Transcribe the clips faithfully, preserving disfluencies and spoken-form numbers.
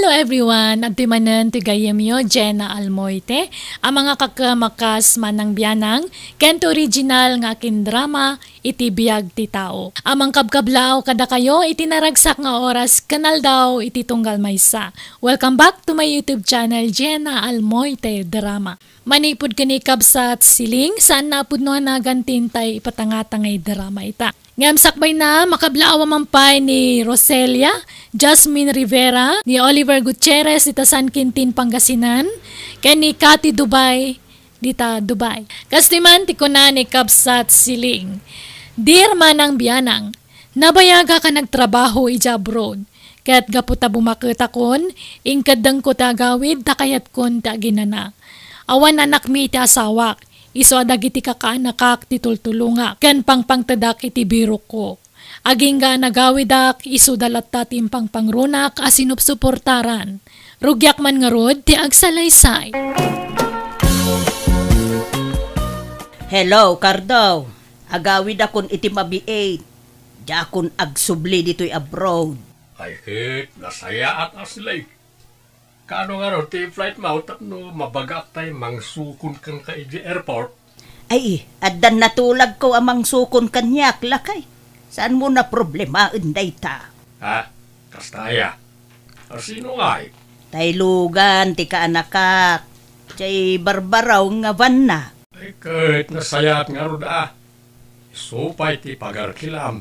Hello everyone! Adtoy manen ti gayyemyo, Jenna Almoite, a mangakakem a kas Manang Bianang, ken ti original nga akin drama, Iti Biag ti Tao. A mangkabkablaaw kadakayo iti naragsak nga oras ken aldaw iti tunggal maysa. Welcome back to my YouTube channel, Jenna Almoite Drama. Manipud ken ni Kabsat Siling, saanna a pudno a nagan ti intay ipatangtangay drama ita. Ngem sakbayna, makablaaw a man pay ni Roselia, Jasmine Rivera, ni Oliver Gutierrez dita San Quintin, Pangasinan, ken ni Cathy Dubai dita Dubai. Kastoy man ti kuna ni Kabsat Siling, Dear Manang Bianang, nabayagak a nagtrabaho idiay abroad, ket gapu ta bumaketakon, inkeddengko ti agawid ta kayatkon ti aginana. Awan anakmi ti asawak, isu a dagiti kakaanakak ti tultulongak ken pangpangtedak iti birokko. Agingga a nagawidak, isuda latta ti impangpangronak a sinupsuportaran. Rugiak man ngarud ti agsalaysay. Hello, Cardo. Agawidakon iti mabiit. Diakon agsubli ditoy abroad. Ay, ket nasayaat a sila. Kaano ngarud ti flight mo tapno mabagaak tay mangsukon kenka idiay airport? Ay, addan natulagko a mangsukon kaniak, lakay. Saanmo a problemaen dayta? Ha? Kasta aya? A, sino ngay? Tay Logan ti kaanakak. Diay barbaraw nga vanna. Ay, ket nasayaat ngarud a. Isu pay ti pagarkilam.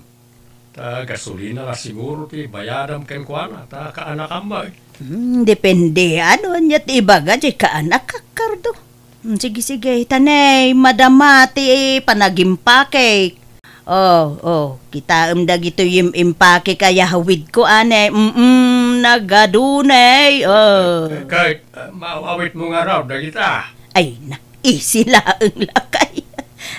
Ta gasolina la siguro ti bayadam kenkuana, ta kaanakam met. Hmm, depende. Ania ti ibaga diay kaanak, Cardo? Hmm, sige, sige. Ta ne, madama ti panagimpake. Oh, oh, kitaem dagitoy im-impake a yahawidko, ania. Mm, nagadu ne. Oh. Ket, eh, maawitmo ngarud dagita. Ay, na, easy laeng, lakay.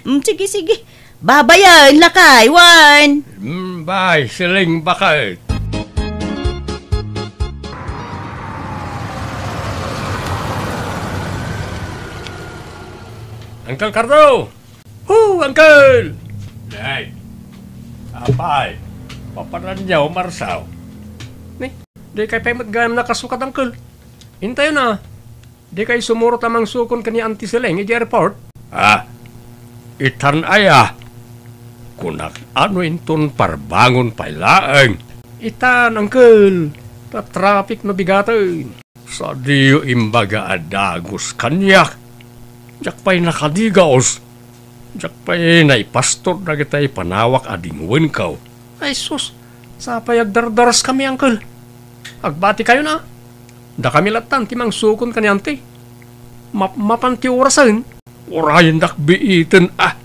Mm, sige, sige. Babayen, lakay, wen. Mm, bye, Siling, baket. Uncle Cardo! Ho, Uncle! Nay. Apay, papananyaw, Marsaw. Ni, dikay pay met gayam nakasukat, Uncle. Intayon a. Dikay sumurot a mangsukon ken ni Auntie Seleng idiay airport? Ah, itan aya? Kunak, no inton parbangon pay laeng. Itan, Uncle, ta traffic no bigaten. Sadiyo imbaga a dagus kaniak. Diak pay nakadigaus. Diak pay naipastor dagitay panawak a dingwenko. Ay sus, sapay agdardaraskami, Uncle. Agbatikayon a. Dakami lattan ti mangsukon ken ni Auntie. Map-, mapan ti orasen. Urayendak biiten a.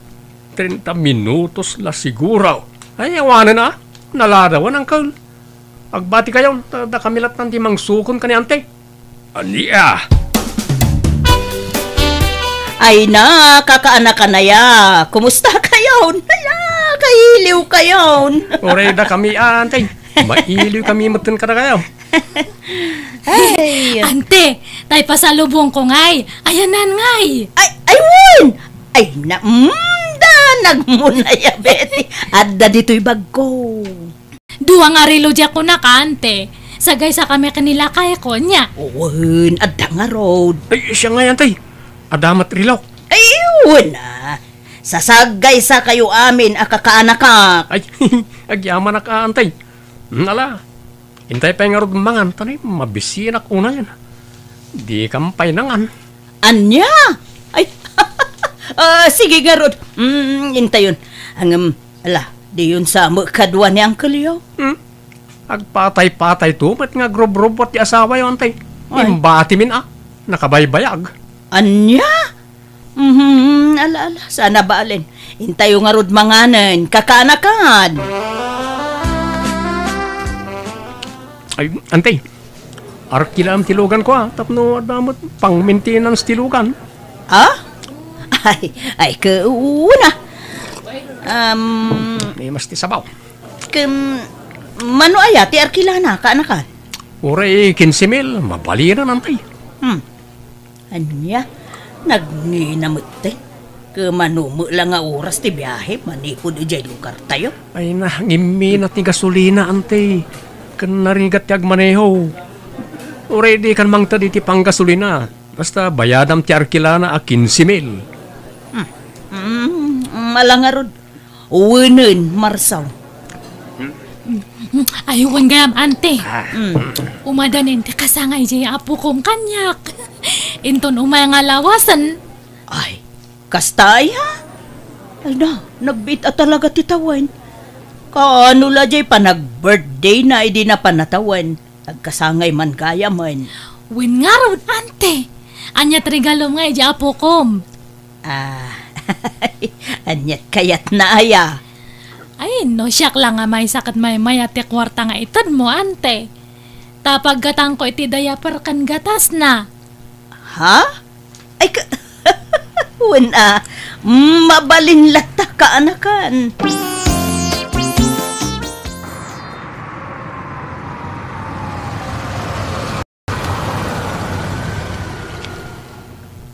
Treinta minutos la siguro. Ay, awanen a. Naladawan, Uncle. Agbatikayon, ta dakami lattan ti mangsukon ken ni Auntie. Ania? Ay na, kakaanakan aya. Kumusta kayon? Aya, kailiw kayon. Uray dakami, Auntie. Mailiw kami metten kadakayo. Ay. Auntie, tay pasalubongko ngay. Ayanan ngay. Ay, ay, wen! Ay, na, mm, da, nagmunaya, Betty. Adda ditoy bagko. Dua nga relo diak kunaka, Auntie. Sagaysakami ken ni lakayko, ania? Wen, adda ngarud. Ay, siya ngay, Auntie. Adda met relo. Ay, wen a. Sasagaysakayo amin a kakaanakak. Ay, agyamanak a, Auntie. Hmm, ala, intay pay ngarud mangan, ta ni mabisinak unayen. Dikam pay nangan. Ania? Ay, ah, sige ngarud. Mm, intayon. Ngem, ala, diyon sa met kadua ni Uncle yo. Hmm? Agpatay-patayto met nga agrubrubbuat ti asawayo, Auntie. Ay. Imbatimin a, nakabaybayag. Ania? Mhm, ala, ala, saan a balen. Intayo ngarud manganen, kakaanakan. Ay, Auntie, arkilam ti luganko a, tapno adda met pang-maintenance ti lugan. Ah? Ay, ay, kauna. Um, May mas ti sabaw. Ken, mano aya ti arkilana, kaanakan? Uray quince mil, mabalinen, Auntie. Hmm. Ania? Nagngina metten? Ket mano met la nga oras ti biahe manipud idiay lugartayo? Ay na, ngimmina ti gasolina, Auntie. Ken narigat ti agmaneho. Uray dikan mangted iti panggasolina. Basta bayadam ti arkilana a kinse mil. Hmm. Mm, mala ngarud. Wenen, Marsaw. Ay, wen gayam, ante. Ah. Mm. Umadanen ti kasangay jay apokom kaniak. Inton umay nga lawasen. Ay, kasta aya? Ay na, nagbiit a talaga ti tawen. Kaano la jay panag-birthday na idi napan a tawen? Agkasangay man gayamen. Wen ngarud, ante. Aniat regalom nga idiay apokom? Ah, aniat kayatna aya? Ay, no siak la nga maysa ket maymayat ti kuarta nga itedmo, ante. Ta paggatangko iti diaper ken gatasna. Ha? Ay, ka-, wen a, mabalin latta kaanakan.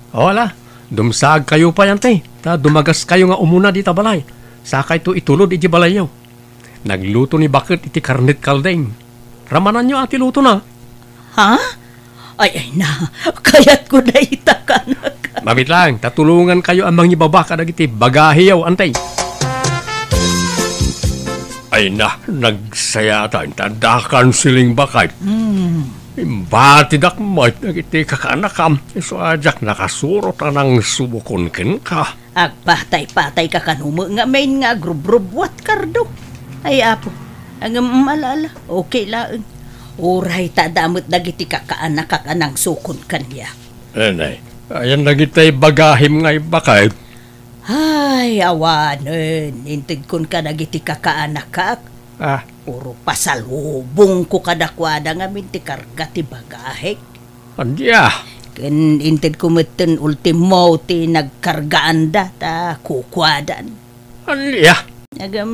O, ala, dumsaagkayo pay, ante, ta dumagaskayo nga umuna dita balay. Sakayto itulod iti balayyo. Nagluto ni Baket iti karnet kalding. Ramananyo a ti lutona. Ha? Ay, ay na, kayatko dayta, kanak. Mabiit lang, ta tulongankayo a mangibaba kadagiti bagahiyo, ante. Ay na, nagsayaatan ta dakan siling Baket. Hmm. Imbatidak met dagiti kakaanakam, isu a diak nakasurot a nangsubokon kenka. Agpatay-patayka kano met ngamin nga agrubrubbuat, Cardo. Ay, Apo, ngem ala-ala, okay laeng. Uray ta adda met dagiti kakaanakak a nangsukon kaniak. Anay, ayan dagiti bagahim nga imbakay. Ay, awanen, intedkon kadagiti kakaanakak. Ah. Puro pasalubongko kadakuada ngamin ti karga ti bagahik. Ania? Ken intedko metten ultimo ti nagkargaanda ta kukuadan. Ania? Ngem,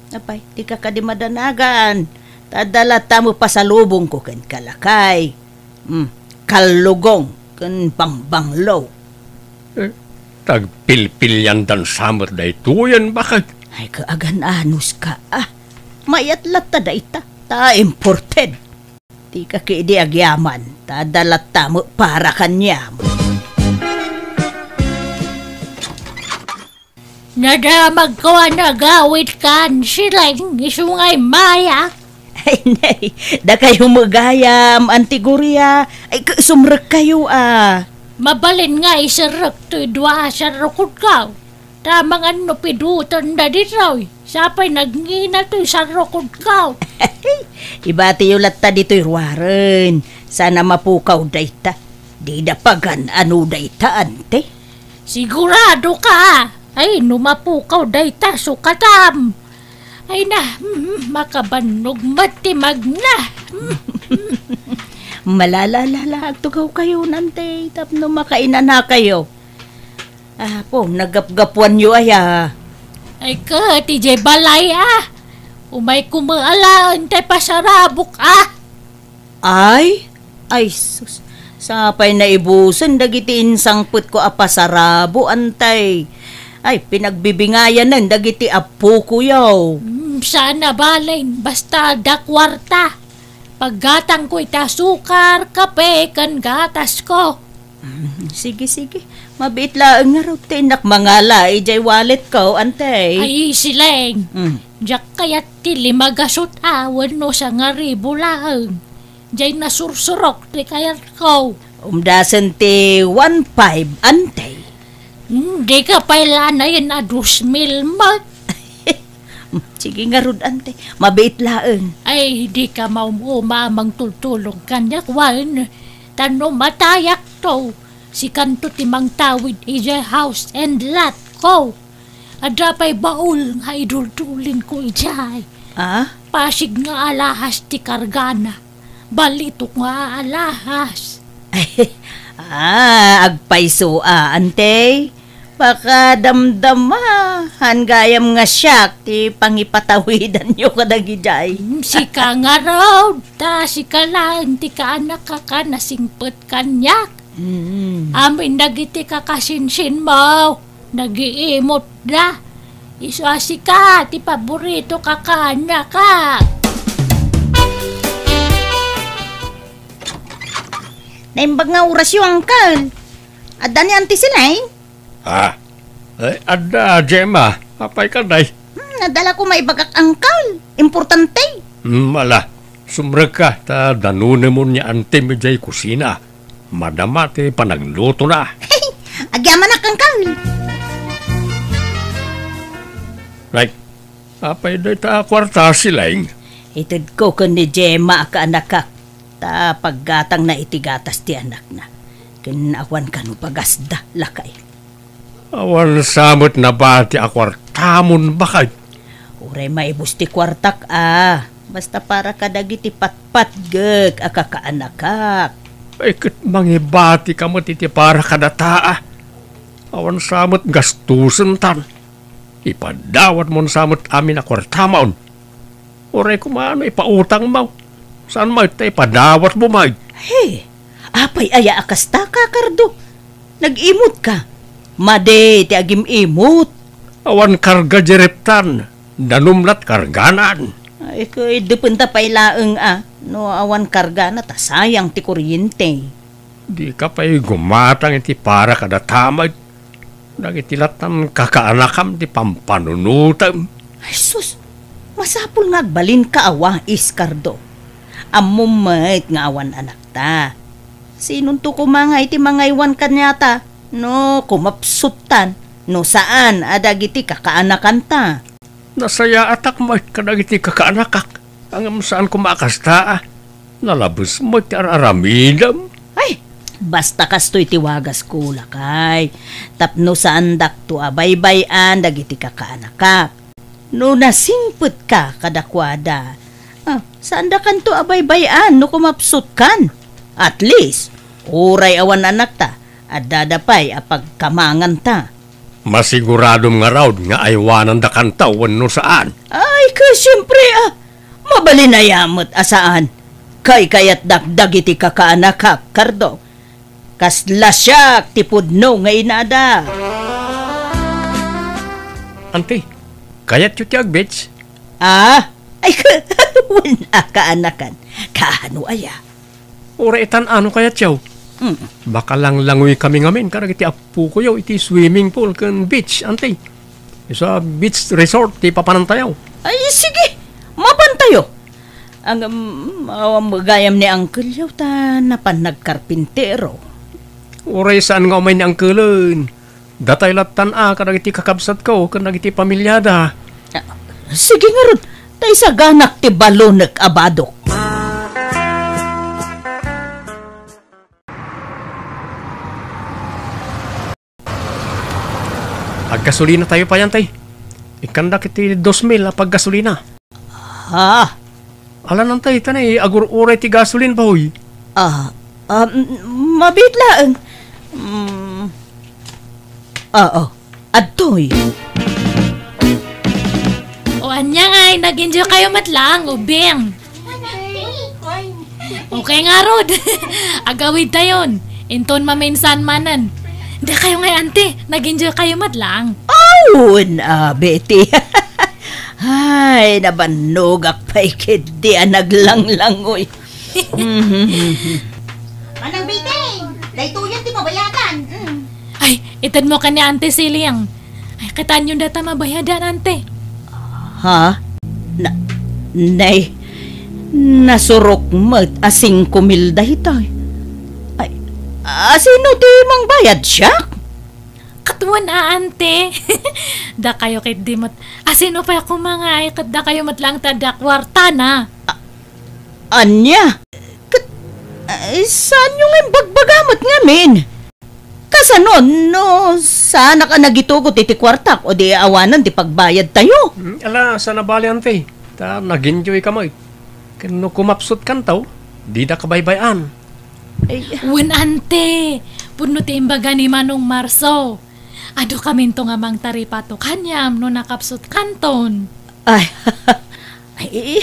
apay, dika kadi madanagan. Ta adda latta met pasalubongko kenka, lakay. Hmm, kallugong ken bangbanglo. Eh, tagpilpiliandan sa met daytoyen, Baket. Ay, kaagan-anuska, ah. Mayat latta dayta, ta imported. Dika ketdi agyaman, ta adda latta met para kaniam. Nadamagko a nagawidkan, siling, isu nga immayak. Ay, nay, dakayo met gayam, Auntie Gloria. Ay, ka-, sumrekkayo, a. Mabalin nga iserrek toy dua a sarrukodko. Ta amangan no pidutenda ditoy. Sapay nagngina toy sarrukodko. Ibatiyo latta ditoy ruaren. Saan a mapukaw dayta. Dida pagan-ano dayta, ante? Sigurado ka? Ay, no mapukaw dayta, sukatam. Ay na, mm, makabannog met ti magna. Malala-lala, agtugawkayo, ante, tapno makainanakayo. Apo, naggapgapuanyo aya? Ay ket, idiay balay, a. Umayko met alaen ti pasarabok, a. Ay? Ay, sus. Sapay naibusen dagiti insangpetko a pasarabo, antay. Ay, pinagbibingayanen dagiti appokoyo. Hmm, saan a balen, basta adda kuarta. Paggatangko iti asukar, kape, ken gatasko. Mm, sige, sige. Mabiit laeng ngarud ti innak mangala idiay walletko, ante. Ay, siling. Mm. Diak kayat ti lima gasut a wenno sangaribu laeng. Diay nasursurok ti kayatko. Umdasen ti one five, ante. Hmm, dika pay la anayen a dos mil met. Sige ngarud, ante. Mabiit laeng. Ay, dika maum-uma a mangtultulong kaniak wen. Ta no matayakto, sikanto ti mangtawid idiay house and lot ko. Adda pay baul nga iduldulinko idiay. Ah? Pasig nga alahas ti kargana. Balitok nga alahas. Ah, agpayso a, ante. Pakadamdama, han gayam nga siak ti pangipatawidanyo kadagidiay. Mm, sika ngarud, ta sika laeng ti kaanakak a nasingpet kaniak. Mm. Amin dagiti kakasinsinmo, nagiimotda. Isu a sika ti paborito a kaanakak. Naimbag nga orasyo, Uncle. Adda ni Auntie Celine? Ah, eh, adda, Gemma. Apay ka, day? Hmm, nadala ko maibagak, Uncle. Importante. Hmm, ala. Sumrekka, ta danunemon ni Auntie idiay kusina. Madama ti panaglutona. Agyamanak, Uncle. Right. Apay dayta a kuarta, Celine? Itedko ken ni Gemma a kaanakak, ta paggatangna iti gatas ti anakna. Ken awan kano pagasda, lakay. Awan sa met nabati a kuartamon, baket. Uray maibus ti kuartak, a. Basta para kadagiti patpatgek a kakaanakak. Ay, ket mangibati ka met iti para kadata, a. Awan sa met gastusentan. Ipadawatmon sa met amin a kuartamon. Uray koma no ipautangmo. Saan met ta ipadawatmo met? He, apay aya a kasta, Kakardo? Nag-imut ka. Madi ti agim-imut. Awan karga di reptan. Danum lat karganan. Ay, ket dependa pay laeng a. No awan kargana, ta sayang ti kuryente. Dika pay gumatang iti para kadata met. Dagiti lattan kakaanakam ti pampanunotem. Ay, sus! Masapul nga agbalinka a wais, Kardo. Ammom met nga awan anakta. Sinonto koma nga iti mangaywan kaniata no kumapsuttan, no saan a dagiti kakaanakanta? Nasayaatak met kadagiti kakaanakak, ngem saan koma a kasta, a. Nalabes met ti ar-aramidem. Ay, basta kastoy ti wagas ko, lakay. Tapno saandakto a baybay-an dagiti kakaanakak. No nasingpetka kadakuada, a, saandakanto a baybay-an no kumapsutkan. At least, uray awan anakta, addada pay a pagkamanganta. Masiguradom ngarud nga aywanandakanto wenno saan? Ay, ket siempre, a. Mabalin aya met a saan? Kaykayatdak dagiti kakaanakak, Kardo. Kasla siak ti pudno nga inada. Auntie, kayatyo ti ag-beach? A? Ay, wen a kaanakan. Kaano aya? Uray itan a no kayatyo. Mm. Makalanglangoy kami ngamin kadagiti appokoyo iti swimming pool ken beach, Auntie. Isu a beach resort ti papanantayo. Ay, sige. Mapantayo. Ngem, awan met gayam ni Uncle-yo ta napan nagkarpintero. Uray saan nga umay ni Uncle-en. Datay lattan a kadagiti kakabsatko ken dagiti pamiliada. Ah, sige ngarud, ta isaganak ti balonek a badok. Aggasolinatayo pay, Auntie. Ikkandak iti dos mil a paggasolina. Ha? Alan, Auntie, ta nay agur-uray ti gasolin, bahoy. Ah, ah, m-, mabiit laeng. Mm. Oo, adtoy. O ania ngay, nag-enjoy kayo met laeng, ubing? Okay ngarud. Agawidtayon. Inton maminsan manen. Dakayo ngay, Auntie, nag-enjoy kayo met laeng. Awan a, Betty. Ay, nabannogak pay ketdi a naglanglangoy. Manang Betty, daytoyen ti mabayadan. Mm. Ay, itedmo ken ni Auntie Celine. Ay, kitaenyon dayta mabayadan, Auntie. Ha? Na, nay, nasurok met a singko mil daytoy. Ay, a, sino ti mangbayad, siak? Ket wen a, Auntie. Dakayo ketdi met. A, sino pay a kumangay, ket dakayo met laeng ti adda kuartana. A, ania? Ket, ay, saanyo nga imbagbaga met ngamin? Kasano no saanak a nagitugot iti kuartak o di awanen ti pagbayadtayo? Hmm, ala, saan a bale, Auntie. Ta nag-enjoy ka met. Ken no kumapsutkanto, dida kabaybay-an. Ay. Wen, Auntie, pudno ti imbaga ni Manong Marso. Adu kaminto nga mangtaripato kaniam no nakapsutkanton. Ay, ay,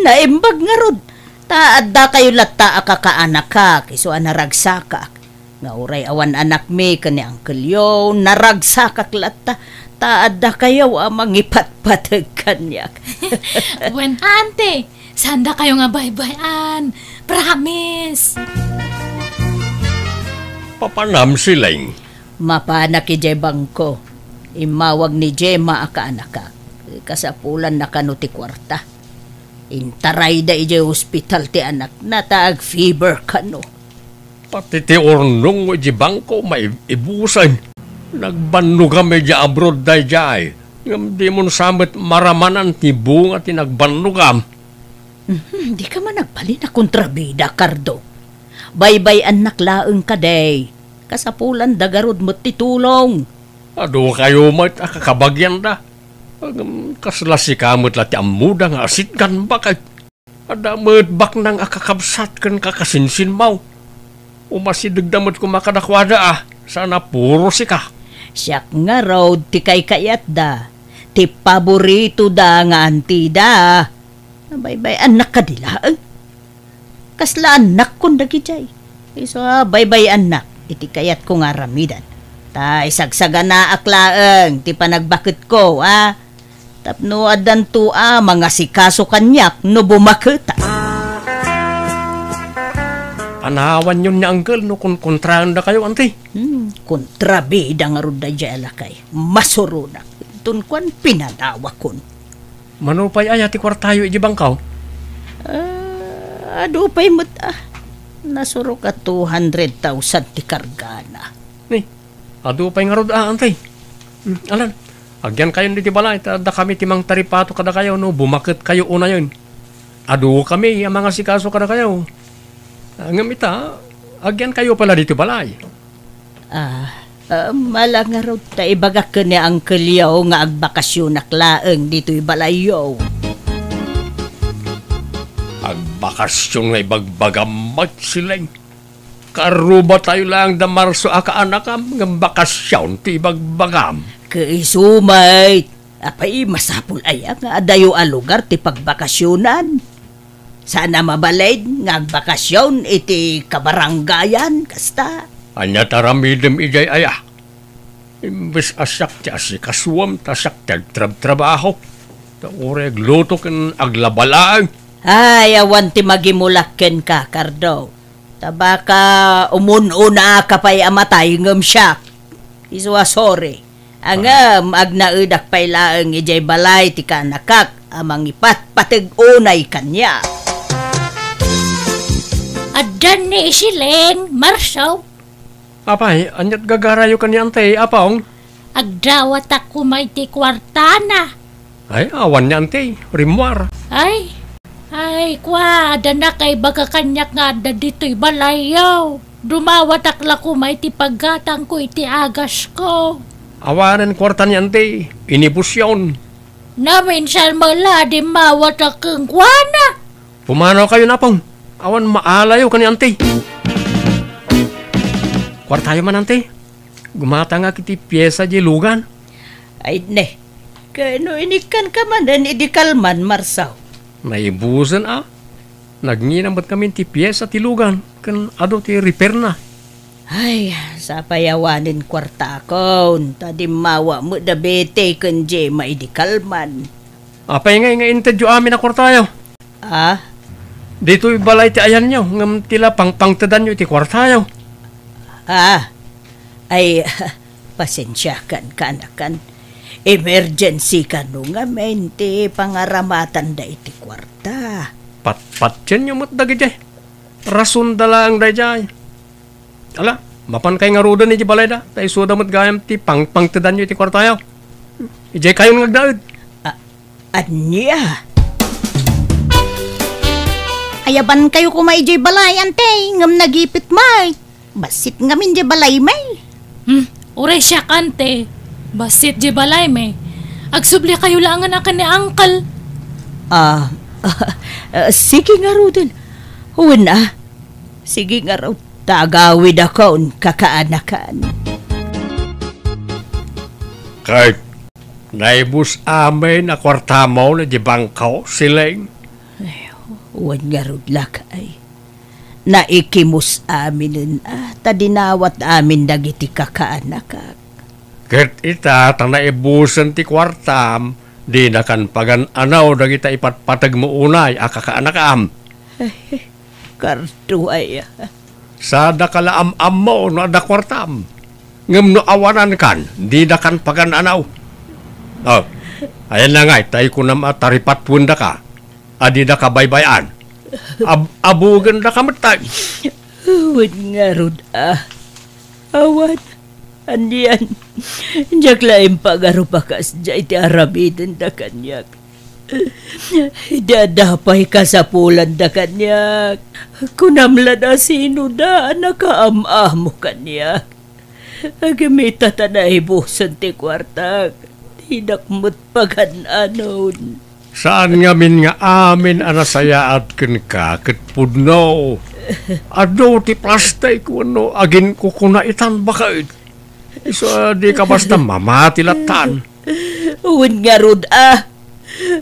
naimbag ngarud. Ta adda kayo latta a kakaanakak, isu a naragsakak. Nga uray awan anakmi ken ni Uncle Yo, naragsakak latta, ta adda kayo a mangipatpateg kaniak. Wen, Auntie, saan dakayo nga baybay-an. Promise! Papanam, Sileng? Mapanak idiay bangko. Immawag ni Gemma a kaanakak. Kasapulanna kano ti kuarta. Intarayda idiay ospital ti anakna ta ag-fever kano. Pati ti urnong idiay bangko maibusen. Nagbannogam idiay abroad daydiay. Ngem dimon sa met maramanan ti bunga ti nagbannogam. Mhm, dika man agbalin a kontrabida, Cardo. Baybay-annak laeng kadi. Kasapulanda garud met ti tulong. Adu kayo met a kakabagianda. Ngem kasla sika met la ti ammoda nga asitgan baket. Adda met baknang a kakabsat ken kakasinsinmaw. Umasidegda met koma kadakuada a, saan a puro sika. Siak ngarud ti kaikayatda, ti paboritoda nga antida. Baybay-annak kadi laeng. Kasla annakkon dagidiay. Isu a baybay-annak iti kayatko nga aramidan. Ta isagsaganaak laeng ti panagbaketko, a? Tapno addanto a mangasikaso kaniak no bumaketak. Panawanyon ni Uncle no konkontraendakayo, Auntie. Hmm, kontrabida ngarud daydiay a lakay. Masuronak. Inton kuan, pinanawakon. Mano pay aya ti kuartayo iti bangkaw? Ah, adu pay met, ah. Nasurok a two hundred thousand ti kargana. Ni, adu pay ngarud, ah, Auntie. Hmm, alan, agyankayon ditoy balay, ta adda kami ti mangtaripato kadakayo no bumaketkayo unayen. Adu kami a mangasikaso kadakayo. Ah, ngem ita, agyankayo pay la ditoy balay. Ah, ah, mala ngarud ta ibagak ken ni Uncle Yo nga agbakasyonak laeng ditoy balayyo. Agbakasyon nga ibagbagam met, Sileng? Karrubatayo laeng da Marso a kaanakam ngem bakasyon ti ibagbagam. Ket isu met, apay, masapul aya nga adayo a lugar ti pagbakasyonan? Saan a mabalin nga agbakasyon iti kabarangayan, kasta? Ania ti aramidem idiay aya? Imbes a siak ti asikasuem, ta siak ti agtrabtrabaho. Ta uray agluto ken aglaba laeng. Ay, awan ti magimulak kenka, Cardo. Ta baka umun-unaka pay a matay ngem siak. Isu a sorry. Ngem agnaedak pay laeng idiay balay ti kaanakak a mangipatpateg unay kaniak. Addan ni Sileng, Marso. Apay, ania't gagarayo ken ni Auntie, Apong? Agdawatak koma iti kuartana. Ay, awan ni Auntie, rimmuar. Ay, ay, kua, adda nakaibaga kaniak nga adda ditoy balayyo. Dumawatak la koma iti paggatangko iti agasko. Awanen kuarta ni Auntie, inibusyon. Naminsan met la a dimmawatak kenkuana. Pumanawkayon, Apong. Awan maalayo ken ni Auntie. Kuartayo man, Auntie. Gumatangak iti piesa diay lugan. Ay, ne. Ken no inikkanka manen idi kalman, Marso? Naibusen a. Nagnginam met ngamin ti piesa ti lugan ken adu ti repairna. Ay, sapay awanen kuartakon, ta dimmawa met da Betty ken Gemma idi kalman. Apay ngay nga intedyo amin a kuartayo? Ah? Ditoy balay ti ayanyo, ngem ti la pangpangtedanyo iti kuartayo. Ah, ay, pasensiakan, kaanakan. Emergency kano ngamin ti pangaramatanda iti kuarta. Patpatienyo met dagiti. Rasonda laeng daydiay. Ala, mapankay ngaruden idiay balayda, ta isuda met gayam ti pangpangtedanyo iti kuartayo. Idiay kayon nga agnaed. A-, ania? Ayabankayo koma idiay balay, Auntie, ngem nagipit met. Bassit ngamin diay balaymi. Hmm, uray siak, Auntie. Bassit diay balaymi. Agsublikayo laengen a ken ni Uncle. Ah, ah, sige ngaruden. Wen a. Sige ngarud, ta agawidakon, kakaanakan. Ket naibus amin a kuartamo idiay bangko, Sileng? Ay, wen ngarud, lakay. Naikimus aminen a, ta dinawat amin dagiti kakaanakak. Ket ita, ta naibusen ti kuartam, dinakan pagan-anaw dagita ipatpategmo unay a kakaanakam. Ay, Cardo aya. Sadaka la am-ammo no adda kuartam. Ngem no awanankan, didakan pagan-anaw. Oh, ayan na ngay, tay kunam a taripatwendaka. A didaka baybay-an. Ab-, abugandaka met tay. Wen ngarud a. Awan, anian. Diak la impagarupakas jay ti aramidenda kaniak. Di adda pay kasapulanda kaniak. Kunam la da sino da a nakaam-amo kaniak. Agimita ta naibusen ti kuartak. Dinak met pagan-anon. Saan ngamin nga amin a nasayaat kenka ket pudno. Adu ti plastik wenno aginkukuna itan baket. Isu a di ka basta mamati lattan. Wen ngarud a.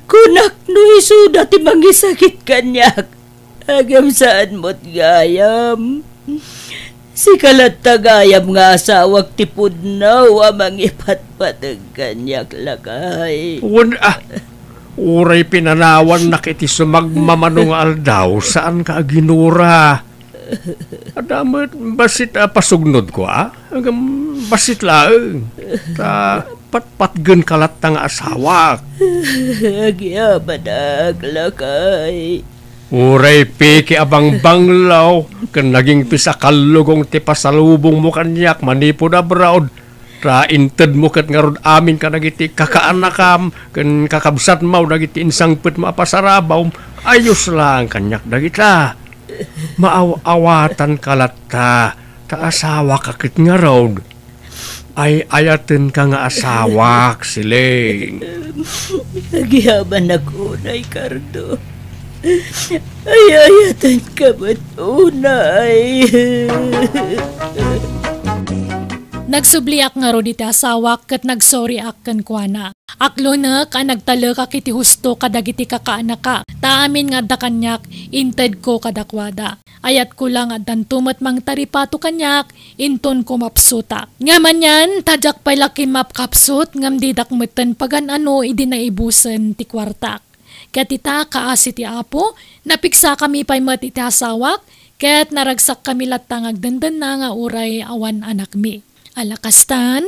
Kunak no isuda ti mangisakit kaniak. Agem saan met gayam. Sika latta gayam nga asawak ti pudno a mangipatpateg kaniak, lakay. Wen, ah, uray pinanawannak iti sumagmamano nga aldaw, saan ka aginura? Adda met bassit a pasugnodko, a? Agem bassit laeng. Ta patpatgen ka latta nga asawak. Agyamanak, lakay. Uray piki a bangbanglaw ken nagingpis a kallugong ti pasalubongmo kaniak manipud abroad, ta intedmo ket ngarud amin kadagiti kakaanakam ken kakabsatmo dagiti insangpetmo a pasarabawm. Ayos laeng kaniak dagita. Maaw-awatanka latta, ta asawaka ket ngarud. Ay-ayatenka nga asawak, siling. Agyamanak unay, Cardo. Ay-ayatenka met unay. Nagsubliak ngarud iti asawak ket nagsorryak kenkuana. Aklonek a nagtalekak iti husto kadagiti kakaanaka, ta amin nga adda kaniak, intedko kadakuada. Ayatko la nga addanto met mangtaripato kaniak, inton kumapsutak. Ngem anian, ta diak pay la kimmapkapsut, ngem didak metten pagan-ano idi naibusen ti kuartak. Ket ita, kaasi ti Apo, napigsakami pay met iti asawak, ket naragsakkami latta nga agdendenna nga uray awan anakmi. Ala kastan,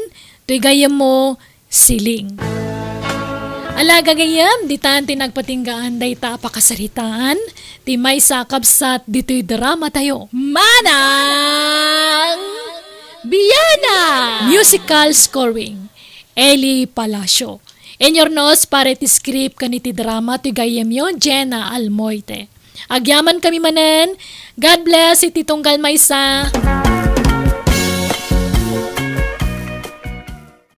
toy gayyemmo, siling. Ala gagayyem, ditan ti nagpatinggaan dayta a pakasaritaan, ti maysa a kabsat ditoy drama tayo. Manang Biana! Musical scoring, Eli Palacio. Inurnos para iti script ken iti drama ti gayyemyo, Jenna Almoite. Agyamankami manen. God bless iti tunggal maysa.